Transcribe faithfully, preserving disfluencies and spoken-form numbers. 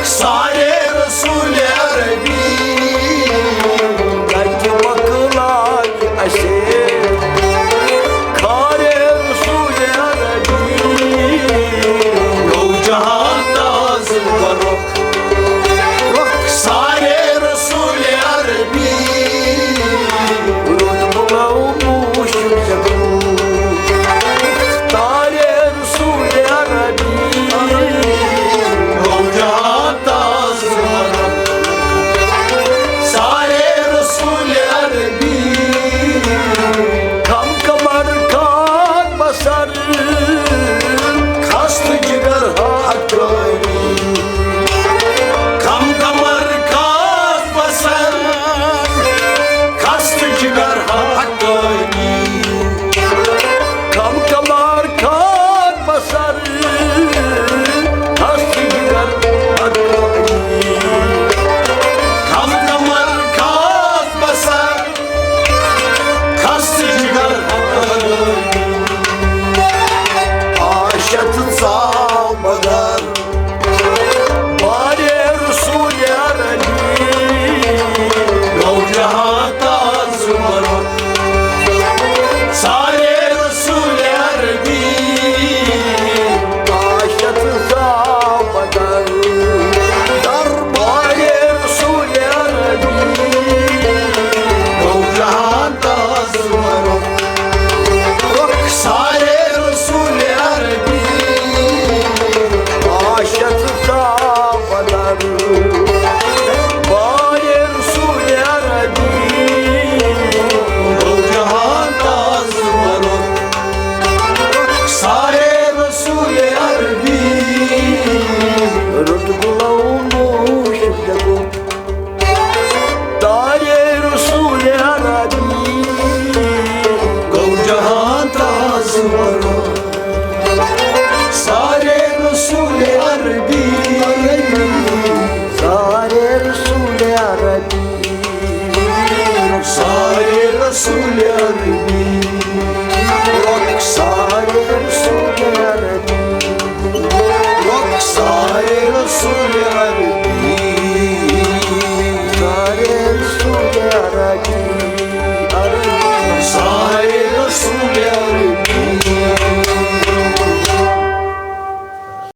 سارے رسول عربی، گنج مۄکلاے اسے۔ خارے رسول عربی، گوٚو جہان تازٕ برق۔ رخ سارے رسول عربی، رُت بُلاو پوٗشِو جگو۔ تارے رسول عربی، گوٚو جہان تازٕ برق۔ سارے رسول عربی، کم کمر کھاد بسر، خستہٕ جگر حقٲنی۔ کم کمر کھاد بسر، خستہٕ جگر حقٲنی۔ کم کمر کھاد بسر، خستہٕ جگر حقٲنی۔ کم کمر کھاد بسر، خستہٕ جگر حقٲنی۔ آشت ژاو بدر، بارے رسول عربی، گوٚو جہان تازٕ برق۔ سارے رسول عربی، آشت ژاو بدر، دربارے رسول عربی، گوٚو جہان تازٕ برق۔ رخ سارے رسول عربی، آشت ژاو بدر۔ بارے رسول عربی، گوٚو جہان تازٕ برق۔ رخ سارے رسول عربی، رُت بُلاو پوٗشِو جگو۔ تارے رسول عربی، گوٚو جہان تازٕ برق۔ سارے رسول عربی، سارے رسول عربی، سارے رسول عربی، سارے رسول عربی۔ رخ سارے رسول عربی، سارے رسول عربی،